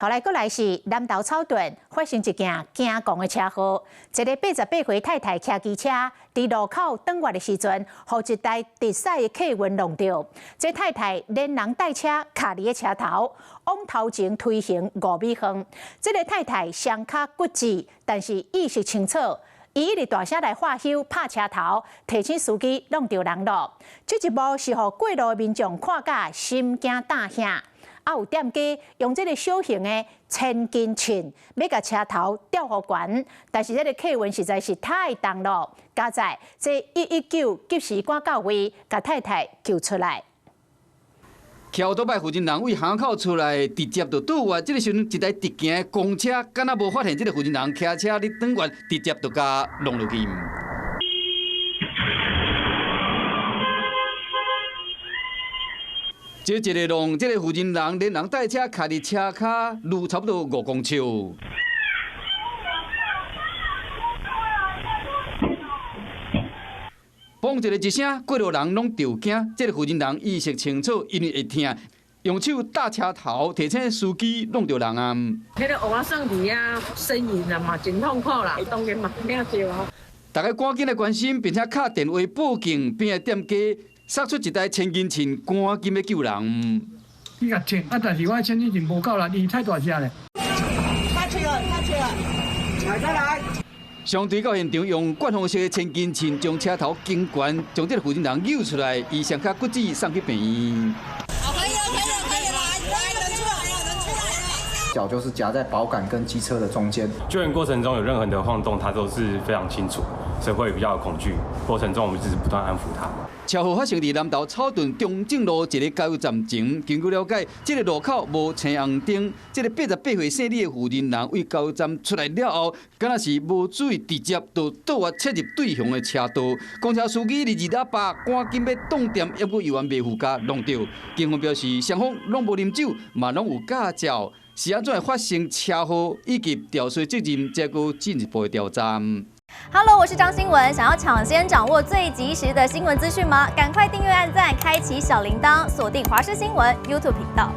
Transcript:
後來閣來是南投草屯發生一件驚狂的車禍，一个88歲太太騎機車佇路口轉彎的時陣，予一台直駛的客運挵著。這太太連人帶車卡佇咧車頭，往頭前推行5米遠。這个太太雙跤骨折，但是意識清楚。伊一直大聲來喝休，拍車頭，提醒司機挵著人囉。這一幕是予過路的民眾看甲心驚膽嚇。啊，有店家用這个小型的千斤秤欲共車頭吊予懸，但是這个客運實在是太重了，佳哉這119及時趕到位，共太太救出來。騎歐多擺負責人對巷口出來，直接就倒彎。這个時陣，一台直行的公車，敢若無發現這个負責人騎車咧轉彎，直接就共挵落去。這一个挵，這个負責人連人帶車卡佇車跤，攄差不多5公尺。嘣一个一聲，過路人攏著驚。這个負責人意識清楚，因為會疼，用手搭車頭，提醒司機挵著人啊。彼个烏仔耍去啊，呻吟啊嘛，真痛苦啦，當然嘛疼著啊。大家趕緊來關心，並且敲電話報警，邊个店家殺出一台千斤秤，趕緊欲救人。你共秤啊，但是我千斤秤無夠啦，伊太大隻咧。下去了，下去了，來再來。相對到現場，用灌風式的千斤秤將車頭傾懸，將這个負責人救出來，伊雙跤骨折送去病院。好，可以了，可以了，可以了，來，人出來了，人出來了。腳就是夾在保桿跟機車的中間。救援過程中有任何的晃動，他都是非常清楚，所以會比較恐懼。過程中我們一直不斷安撫他。車禍發生佇南投草屯中正路一个加油站前。根據了解，這个路口無青紅燈。這个88歲姓李的婦人人對加油站出來了後，敢若是無注意，直接就倒彎切入對向的車道。公車司機佇二喇叭，趕緊欲擋電，猶閣猶原袂赴共挵著。警方表示，雙方攏無啉酒，嘛攏有駕照，是按怎會發生車禍，以及肇事責任，這閣進一步的調查。 Hello，我是張新聞。想要搶先掌握最及時的新聞資訊嗎？趕快訂閱、按讚、開啟小鈴鐺，鎖定華視新聞 YouTube 頻道。